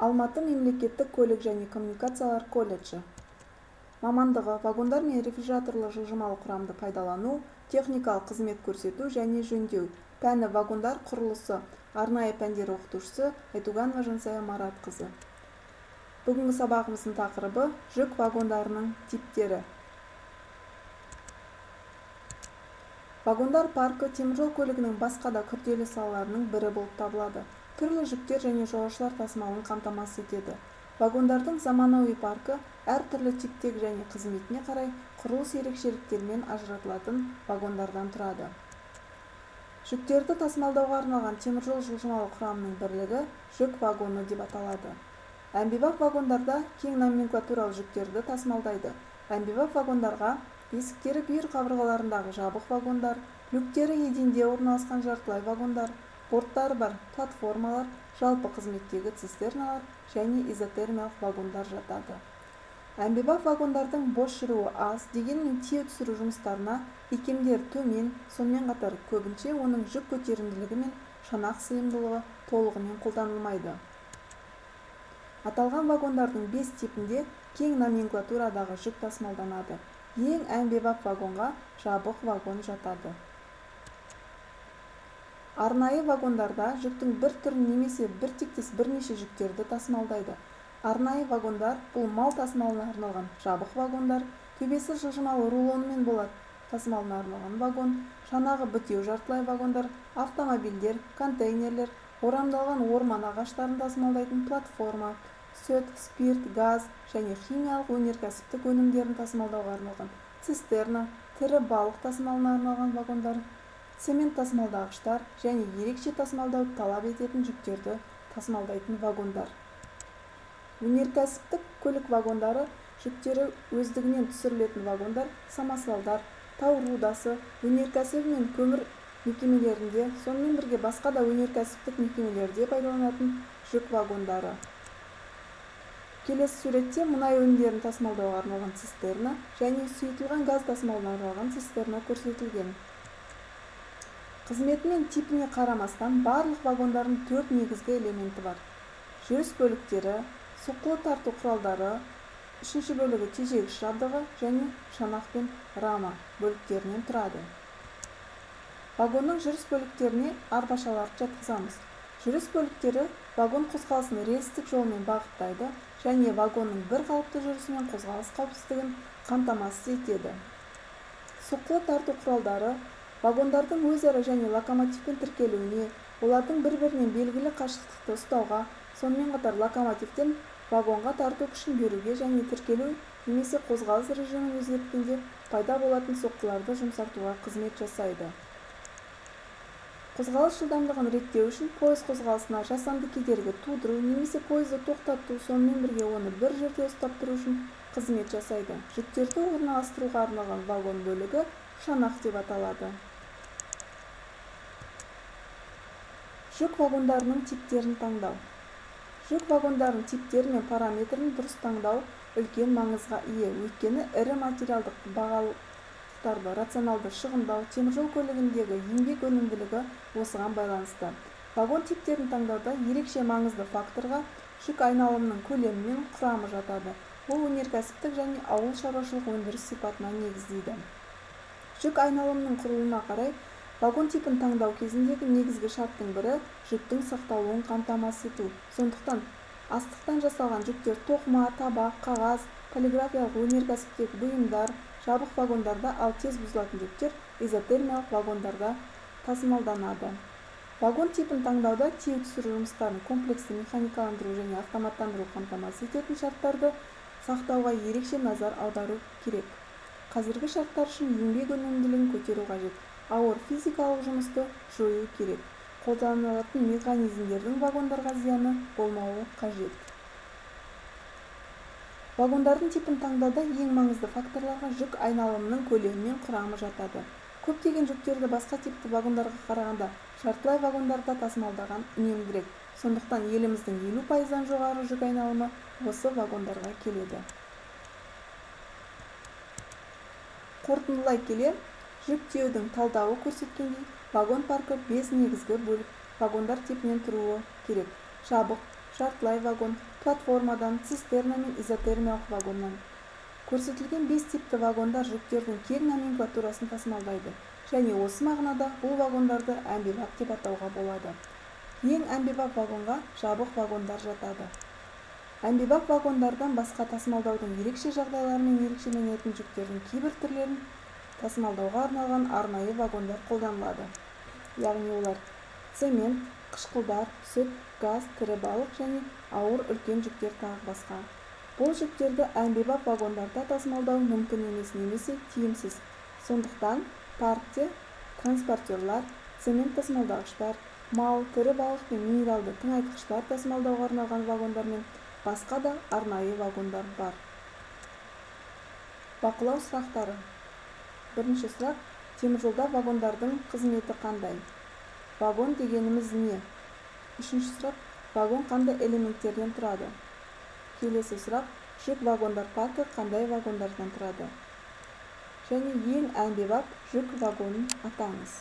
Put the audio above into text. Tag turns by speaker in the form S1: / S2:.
S1: Алматы мемлекеттік көлік және коммуникациялар колледжі. Мамандығы: вагондар мен рефрижераторлы жылжымалы құрамды пайдалану, техникалық қызмет көрсету және жөндеу. Пәні: вагондар құрылысы. Арнайы пәндер оқытушысы Айтуганова Жансая Маратқызы. Бүгінгі сабағымыздың тақырыбы: жүк вагондарының типтері. Вагондар паркі теміржол көлігінің басқа да күрделі салаларының бірі болып табылады. Түрлі жүктер және жолаушылар тасымалын қамтамасыз етеді. Вагондардың заманауи паркі әр түрлі типтегі және қызметіне қарай құрылыс ерекшеліктерімен ажыратылатын вагондардан тұрады. Жүктерді тасымалдауға арналған теміржол жылжымалы құрамының бірлігі жүк вагоны деп аталады. Әмбебап вагондарда кең номенклатуралы жүктерді тасымалдайды. Әмбебап вагондарға есіктері бүйір қабырғаларындағы жабық вагондар, люктері еденде орналасқан жартылай вагондар, борттары бар платформалар, жалпы қызметтегі цистерналар және изотермиялық вагондар жатады. Әмбебап вагондардың бос жүруі аз, дегенмен тиеу түсіру жұмыстарына икемдері төмен, сонымен қатар көбінше оның жүк көтерімділігі мен шанақ сыйымдылығы толығымен қолданылмайды. Аталған вагондардың 5 типінде кең номенклатурадағы жүк тасымалданады. Ең әмбебап вагонға жабық вагон жатады. Арнайы вагондарда жүктің бір түрін немесе бір тектес бірнеше жүктерді тасымалдайды. Арнайы вагондар бұл мал тасымалына арналған жабық вагондар, төбесі жылжымалы рулонымен болат тасымалына арналған вагон, шанағы бітеу жартылай вагондар, автомобильдер, контейнерлер, орамдалған орман ағаштарын тасымалдайтын платформа, сүт, спирт, газ және химиялық өнеркәсіптік өнімдерін тасымалдауға арналған цистерна, тірі балық тасымалына арналған вагондар, цемент тасымалдағыштар және ерекше тасымалдауды талап ететін жүктерді тасымалдайтын вагондар. Өнеркәсіптік көлік вагондары жүктері өздігінен түсірілетін вагондар, самосвалдар, тау рудасы, өнеркәсібі мен көмір мекемелерінде, сонымен бірге басқа да өнеркәсіптік мекемелерде пайдаланатын жүк вагондары. Келесі суретте мұнай өнімдерін тасымалдауға арналған цистерна және сұйытылған газ тасымалына арналған цистерна көрсетілген. Қызметі мен типіне қарамастан барлық вагондардың 4 негізгі элементі бар. Жүріс бөліктері, соққылы тарту құралдары, үшінші бөлігі тежегіш жабдығы және шанақ пен рама бөліктерінен тұрады. Вагонның жүріс бөліктеріне арбашаларды жатқызамыз. Жүріс бөліктері вагон қозғалысын рельстік жолмен бағыттайды және вагонның бір қалыпты жүрісі мен қозғалыс қауіпсіздігін қамтамасыз етеді. Соққылы тарту құралдары вагондардың өзара және локомотивпен тіркелуіне, олардың бір-бірінен белгілі қашықтықты ұстауға, сонымен қатар локомотивтен вагонға тарту күшін беруге және тіркелу немесе қозғалыс режимін өзгерткенде пайда болатын соққыларды жұмсартуға қызмет жасайды. Қозғалыс жылдамдығын реттеу үшін пойыз қозғалысына жасанды кедергі тудыру немесе пойызды тоқтату, сонымен бірге оны бір жерде ұстап тұру үшін қызмет жасайды. Жүктерді орналастыруға арналған вагон бөлігі шанақ деп аталады. Жүк вагондарының типтерін таңдау. Жүк вагондарының типтері мен параметрін дұрыс таңдау үлкен маңызға ие, өйткені ірі материалдық бағалықтарды рационалды шығындау, теміржол көлігіндегі еңбек өнімділігі осыған байланысты. Вагон типтерін таңдауда ерекше маңызды факторға жүк айналымының көлемі мен құрамы жатады. Ол өнеркәсіптік және ауыл шаруашылық өндіріс сипатына негіздейді. Жүк айналымының құрылымына қарай вагон типін таңдау кезіндегі негізгі шарттың бірі жүктің сақталуын қамтамасыз ету. Сондықтан астықтан жасалған жүктер тоқыма, табақ, қағаз, полиграфиялық өнеркәсіптегі бұйымдар жабық вагондарда, ал тез бұзылатын жүктер изотермиялық вагондарда тасымалданады. Вагон типін таңдауда тиеу түсіру жұмыстарын комплексті механикаландыру және автоматтандыру қамтамасыз ететін шарттарды сақтауға ерекше назар аудару керек. Қазіргі шарттар үшін еңбек өнімділігін көтеру қажет. Ауыр физикалық жұмысты жою керек. Қолданылатын механизмдердің вагондарға зияны болмауы қажет. Вагондардың типін таңдауда ең маңызды факторларға жүк айналымының көлемі мен құрамы жатады. Көптеген жүктерді басқа типті вагондарға қарағанда жартылай вагондарда тасымалдаған үнемдірек. Сондықтан еліміздің 50%-дан жоғары жүк айналымы осы вагондарға келеді. Қорытындылай келе, жүк тиеудің талдауы көрсеткендей, вагон паркі 5 негізгі бөлік вагондар типінен тұруы керек. Жабық жартылай вагон, платформадан, цистерна мен изотермиялық вагоннан. Көрсетілген 5 типті вагондар жүктердің кең номенклатурасын тасымалдайды және осы мағынада бұл вагондарды әмбебап деп атауға болады. Ең әмбебап вагонға жабық вагондар жатады. Әмбебап вагондардан басқа тасымалдаудың ерекше жағдайларымен ерекшеленетін жүктердің кейбір түрлерін тасымалдауға арналған арнайы вагондар қолданылады. Яғни олар цемент, қышқылдар, сүт, газ, тірі балық және ауыр үлкен жүктер тағы басқа. Бұл жүктерді әмбебап вагондарда тасымалдау мүмкін емес немесе тиімсіз. Сондықтан паркте транспортерлар, цемент тасымалдағыштар, мал, тірі балық пен минералды тыңайтқыштар тасымалдауға арналған вагондар мен басқа да арнайы вагондар бар. Бақылау сұрақтары. Бірінші сұрақ: теміржолда вагондардың қызметі қандай? Вагон дегеніміз не? Үшінші сұрақ: вагон қандай элементтерден тұрады? Келесі сұрақ: жүк вагондар паркі қандай вагондардан тұрады? Және ең әмбебап жүк вагонын атаңыз.